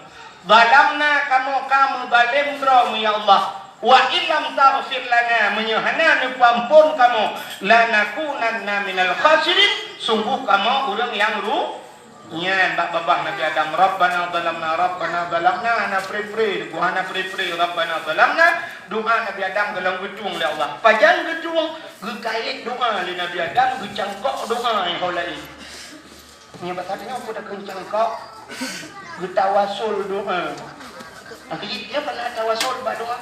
zalamna, kamoe ka meuzalim droe, ya Allah. Wa illam taghfir lana, meunyoe hana neupeuamphon kamoe, lanakunanna minal khasirin, sungguh kamoe ureuëng nyang ru-, nyan bak babah Nabi Adam, Rabbana zalamna, Rabbana zalamna, hana pre-pre, hana pre-pre, Rabbana zalamna, doa Nabi Adam golom geutueng lé Allah. Pajan geutueng? Geukayét doa lé Nabi Adam, geucangkok doa nyang ho laén. Nyoe bak saboh nyoe peue takheun cangkok, geutawasul doa. Akhé jih, nyoe peue tawasul bak doa.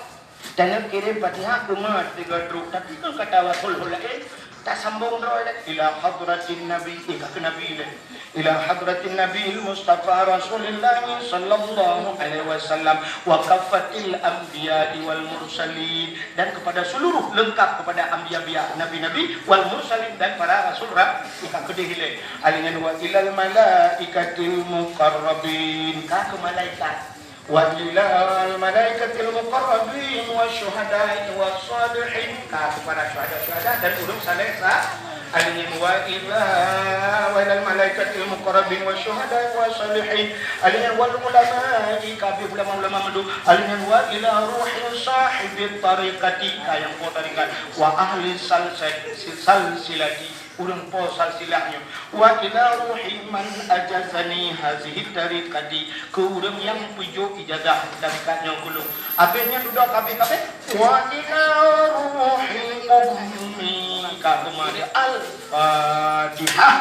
Tanyoe kirém Fatihah keu ma tiga trok, tapi kan ka tawasul ho laén, tasambong droe lé, ila hadratin Nabi, eh, ka keu Nabi lé. Ila hadratin Nabi Mustafa Rasulillah sallallahu alaihi wasallam wa kaffatil anbiya'i wal mursalin, dan kepada seluruh, lengkap kepada anbiya-anbiya, nabi-nabi, wal mursalin, dan para rasul ra-, ka keudeh ilée. Alinyan wa ilal malaikatil muqarrabin, ka keu malaikat. Wa ilal malaikatil muqarrabin wa syuhada'i wa salihin, ka keu para syuhada-syuhada dan ureuëng saleh sa-, alinyan wa ila, wa ilal malaikatil muqarrabin wa syuhada'i wa salihin, alinyan wal ulama'i, ka beh ulama-ulama mandum, alinyan wa ila ruhi sahibit tariqati, ka nyang po tarekat, wa ahli salsa-, salsilati, ureuëng po salsilah nyoe. Wa ila ruhi man ajazani hazihi tariqati, keu ureuëng nyang peujok ijazah tarekat nyoe keu lôn. Abéh nyan dudoe kabéh-kabéh. Wa ila ruhi ummi, ka keu ma. Al-Fatihah.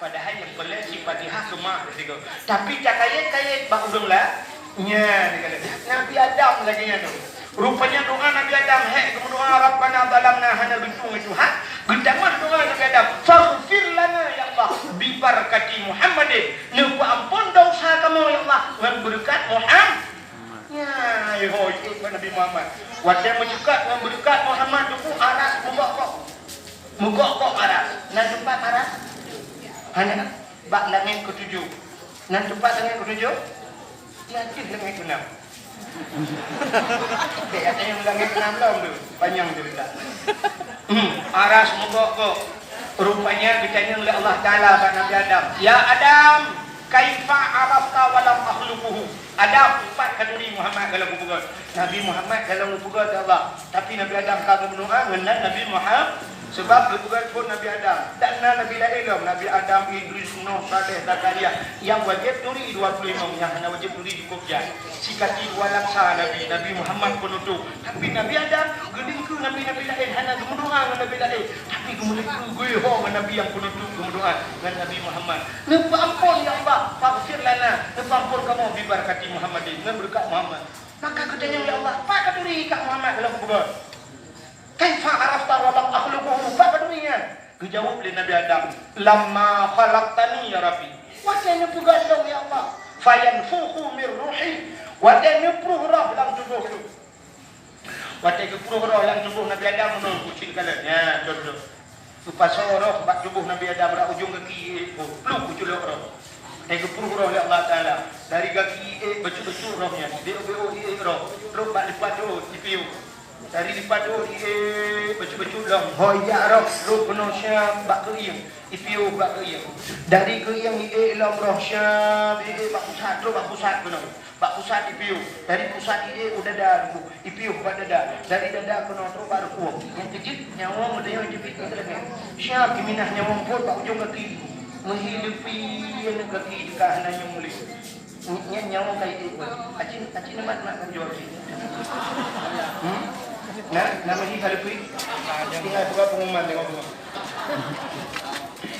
Padahai nyang peureulée cit Fatihah keu ma sigoe. Tapi takayét-kayét bak ureuëng la-, Nyan, Nabi Adam lagée nyan tu. Rupanya doa Nabi Adam, hék geumeudoa, "Rabbana zalamna," hana geutueng Tuhan. Geutamah doa Nabi Adam, "Faghfir lana, ya Allah, bi barakati Muhammadin." Neupeuamphon desya kamoe, ya Allah, ngon beureukat Muhammad. Nyan, hôi, ikôt Nabi Muhammad. Watée meuceukat ngon beureukat Muhammad, duku aras meugok-gok. Meugok-gok aras. Na teumpat aras? Hana. Bak langét keutujôh. Na teumpat langét keutujôh? Di ateueh langét keunam. Dek, katanya langét keunam lom tu. Panyang ceurita. Hmm, aras meugok-gok. Rupanya geutanyong lé Allah Taala bak Nabi Adam, "Ya Adam, kaifa arafta wa lam akhluquhu?" Adam, pat katuri Muhammad golom geupeugah. Nabi Muhammad golom geupeugah lé Allah. Tapi Nabi Adam ka geumeudoa ngon nan Nabi Muhammad. Sebab geupeugah phon Nabi Adam, dan na nabi laén lom, Nabi Adam, Idris, Nuh, Saleh, Zakaria, nyang wajéb turi dua puluh lima, nyang hana wajéb turi cukôp jak. Sikati dua laksa nabi, Nabi Muhammad peunutôp. Tapi Nabi Adam geulingkeue nabi-nabi laén, hana geumeudoa ngon nabi laén, tapi geumeulikeu geuh ho ngon nabi nyang peunutôp geumeudoa ngon Nabi Muhammad. Neupeuamphon, ya Allah, faghfir lana, neupeuamphon kamoe bi barakati Muhammadin, ngon beureukat Muhammad. Maka geutanyong lé Allah, "Pat katuri kah Muhammad golom geupeugah?" "Kaifa arafta wa lam akhluquhu?" Pat katuri nyan? Geujaweueb lé Nabi Adam, "Lamma khalaqtani ya Rabbi." Watée neupeugét lôn, ya Allah, "Fayanfukhu min ruhi." Watée neupruh roh lam tuboh lôn. Watée geupruh roh lam tuboh Nabi Adam, meunoe kucing kalon. Nyan, contoh. Geupasoe roh bak tuboh Nabi Adam, rak ujong gaki, eh, pluek geuculok roh. Watée geupruh roh lé Allah Taala, dari gaki, eh, bacut-bacut roh nyan, bék-bék, eh, roh, trok bak lipat doh, ipiôh. Dari lipat doh, eh, bacut-bacut lom, ho ijak roh, trok keunoe syab bak keuieng, ipiôh bak keuieng. Dari keuieng, eh, lom roh syab, eh, bak pusat, trok bak pusat keunoe. Bak pusat ipiôh, dari pusat ié u dada, ipiôh bak dada, dari dada keunoe trok bak rukung. Nyang keujeuet nyawöng meudayong jeuet keu teuleueng. Syab jiminah nyawöng phon bak ujong gaki. Meuhi leupie aneuk gaki teuka hana nyum lé. Nyan nyawöng ka ié phon. Aci, aci neumat mak ka jaweueb cit. Hmm? Na, na meuhi ka leupie? Tinggai peugah pengumuman deungon peugah.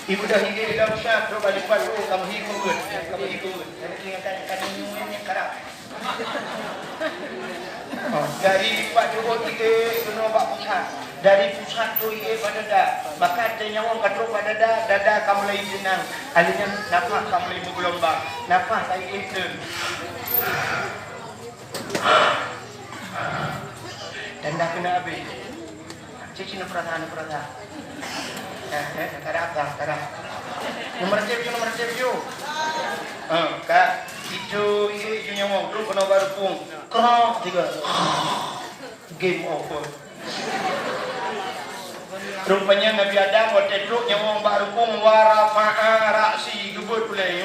Ibu dah higit di dalam syah, terus balik pan, oh, kamu higit, kamu higit. Jadi, ingat kan, kan, ini, ini, karang. Oh, dari lipat jubah ié keunoe bak pusat. Dari pusat tu ié bak dada. Maka teunyawöng ka trok bak dada, dada ka mulai jeunang. Akhirnya nafah ka mulai bergelombang. Nafah ka ié teun. Tanda kena habis. Cicing neupeurasa, neupeurasa. Eh, eh, kada apa, kada. Nomor tiga, nomor tiga. Eh, ka, itu, itu, itu nyawöng, tu kena baru pung. Krok, tiga. Game over. Rupanya Nabi Adam, watée trok nyawöng bak rukung, wa rafa'a ra'si, geubeuet ulée.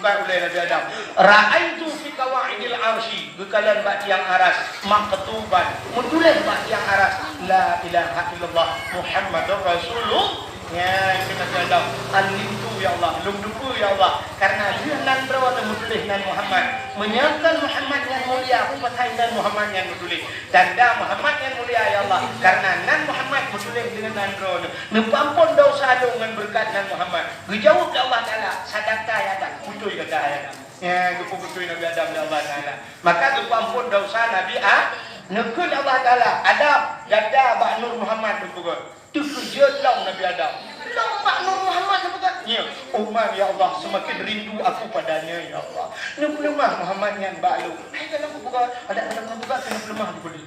Bukan ulée Nabi Adam. Ra'aitu fi qawaidil arsy, geukalon bak tiang aras, maktuban, meutuléh bak tiang aras, la ilaha illallah Muhammadur Rasulullah. Nyan keuh Nabi Adam, alimtu ya Allah, lôn teupeue ya Allah, karena lheueh nan droe meutuléh nan Muhammad. Meunyoe kon Muhammad nyan mulia, peue pasai nan Muhammad nyan meutuléh. Tanda Muhammad nyan mulia ya Allah, karena nan Muhammad meutuléh deungon nan droe. Neupeuampon desya lôn ngon beureukat nan Muhammad. Geujaweueb lé Allah Taala, sadaqta ya Adam, beutôi gata ya Adam. Ya, geupeubeutôi Nabi Adam lé Allah Taala. Maka geupeuampon desya Nabi A-, neukheun Allah Taala, Adam, gata bak Nur Muhammad teupeugah. Teukeujot lom Nabi Adam. Lom bak Nur Muhammad teupeugah. Ya, Umar, ya Allah, semakin rindu aku padanya, ya Allah. Neupeuleumah Muhammad nyan bak lôn. Hai, kalau aku peugah, ada dalam peugah, kena peuleumah dulu.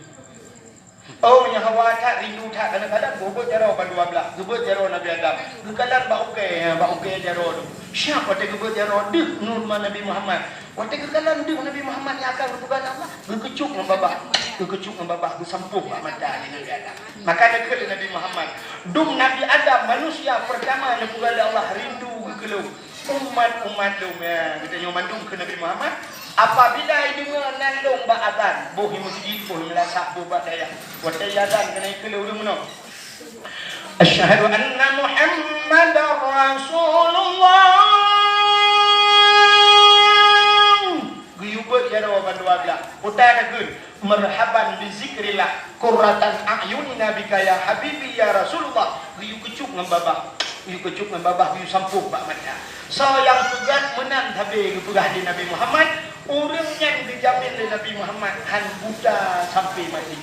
Oh, nyan hawa that, rindu that, kadang-kadang geubeuet jaroe bandua blaih, geubeuet jaroe Nabi Adam. Geukalon bak ukée, bak ukée jaroe tu. Siap watée geubeuet jaroe, deuh Nur Nabi Muhammad. Watée geukalon deuh Nabi Muhammad nyang akan geupeugah lé Allah, geukeucok ngon babah, geukeucok ngon babah, geusampôh bak mata lé Nabi Adam. Maka neukheun lé Nabi Muhammad, dum Nabi Adam manusia pertama neupeugah lé Allah rindu geuh keu lôn. Umat-umat lôn, ya, geutanyoe mandum keu Nabi Muhammad. Apabila ideungoe nan lôn bak azan, boh i meuseujid, boh i meulasak, boh bak dayah. Watée azan keuneuk ikheun lé ureuëng meunoe, "Asyhadu anna Muhammadar Rasulullah." Geuyue beuet jaroe bandua blaih. Peue takheun, "Marhaban bi zikrillah, qurratan a'yunina bika ya habibi ya Rasulullah." Geuyue keucok ngon babah, geuyue keucok ngon babah, geuyue sampôh bak mata. Soe nyang peugah meunan sabe geupeugah lé Nabi Muhammad, ureuëng nyan geujamin lé Nabi Muhammad han buta sampai mati.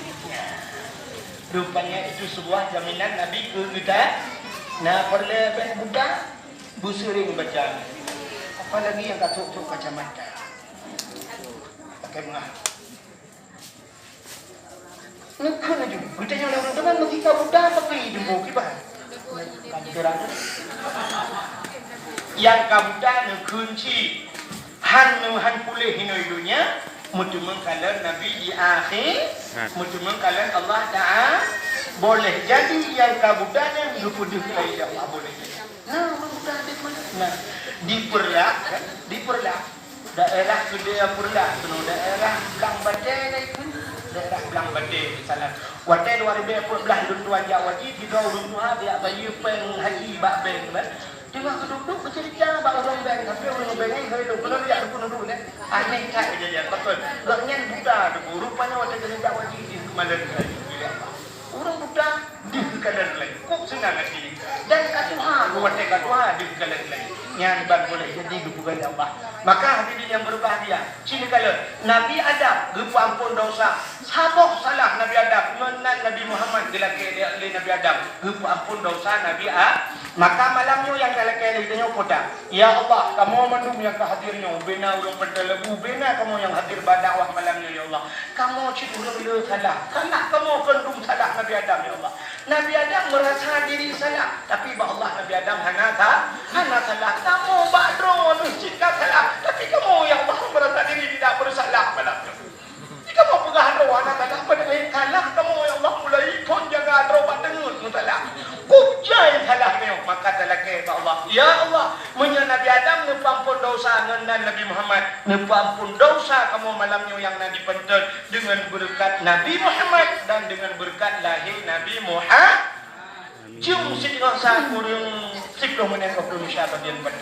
Rupanya itu sebuah jaminan Nabi keu geutanyoe. Na peureulée bék buta, beuseuring baca. Apalagi nyang ka trok-trok kacamata. Pakai meuah. Neukheun laju. Geutanyoe lam teungoh meutika buta, tapi jumbo kiban. Nyang ka buta neukheun cit. Han, han puléh inoe donya, meuteumeung kalon Nabi di akhé, meuteumeung kalon Allah Taala. Boleh jadi nyang ka buta nyan geupeudeuh keu Allah, boleh jadi. Nah, ureuëng buta di mana? Nah, di Peureulak, kan? Di Peureulak. Daerah keudéh Peureulak keunoe, daerah Blang Batée na ikheun, daerah Blang Batée di sana. Watée dua ribu empat belas lôn tuan jak haji, sidroe ureuëng tuha jak bayeue péng haji bak bank, kan? Teungoh geuduek-duek geuceurita bak ureuëng bank, tapi ureuëng bank nyan kheun lôn, keuneuk jak dukun ureuëng nyan. Aneh that keujadian, beutôi. Gobnyan buta teungku, rupanya watée keuneuk jak haji, di keumalon haji. Ureuëng buta, deuh geukalon lé. Kok seunang hati. Dan ka tuha, watée ka tuha, deuh geukalon lé. Nyan ban boleh jadi geupeugah lé Allah. Maka hadirin yang berbahagia, sini kalon, Nabi Adam geupeuampon desya. Saboh salah Nabi Adam, ngon nan Nabi Muhammad geulakée lé Nabi Adam, geupeuampon desya Nabi A-, maka malam nyoe nyang talakée lé geutanyoe peue that. Ya Allah, kamoe mandum nyang ka hadir nyoe, bubena ureuëng peuteulebu, bubena kamoe nyang hadir bak dakwah malam nyoe, ya Allah. Kamoe cit ureuëng le salah. Salah kamoe kon dum salah Nabi Adam, ya Allah. Nabi Adam meurasa diri salah, tapi bak Allah Nabi Adam hana sa-, hana salah. Kamoe bak droeneuh cit ka salah, tapi kamoe, ya Allah, meurasa diri tidak bersalah malam nyoe. Jikalau peugah droe hana salah, padahai salah kamoe, ya Allah, mulai phon jaga droe bak teungeut meusalah. Kujai salah nyoe, maka talakée bak Allah. Ya Allah, meunyoe Nabi Adam neupeuampon desya ngon nan Nabi Muhammad, neupeuampon desya kamoe malam nyoe nyang na di panteuen deungon beureukat Nabi Muhammad dan deungon beureukat lahé Nabi Muhammad. Jeuem siteungoh sa kureueng siplôh menit waktu Indonesia bagian barat.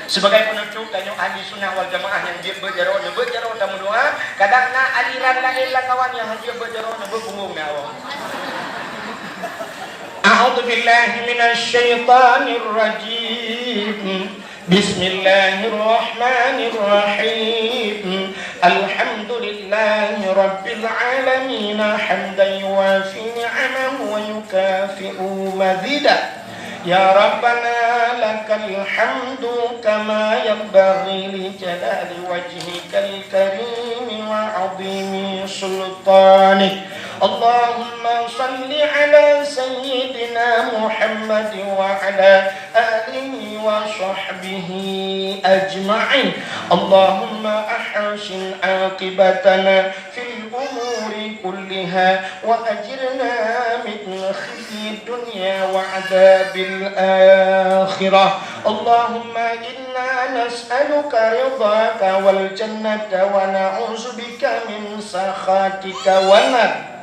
Sebagai penutup, tanyoe ahli sunnah wal jamaah nyang jeuet beuet jaroe, neubeuet jaroe tameudoa. Kadang na aliran laén lam kawan nyang han jeuet beuet jaroe, neubeuet punggong na awak. A'udzubillahi minasyaitonirrajim. Bismillahirrahmanirrahim. Alhamdulillahi rabbil alamin, hamdan yuwafi ni'amahu wa yukafi'u mazidah. Ya Rabbana, lakal hamdu kama yanbaghi li jalali wajhikal karimi wa azimi sultanik. Allahumma salli ala sayyidina Muhammad wa ala alihi wa sahbihi ajma'in. Allahumma ahsin aqibatana fil umuri kulliha wa ajirna min khizyid dunya wa adzabil akhirah. اللهم إنا نسألك رضاك والجنة ونعوذ بك من سخطك والنار.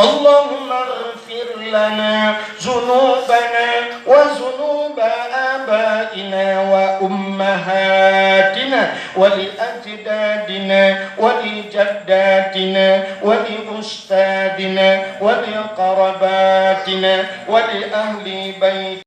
اللهم اغفر لنا ذنوبنا وذنوب آبائنا وأمهاتنا ولأجدادنا ولجداتنا ولأستاذنا ولقرباتنا ولأهل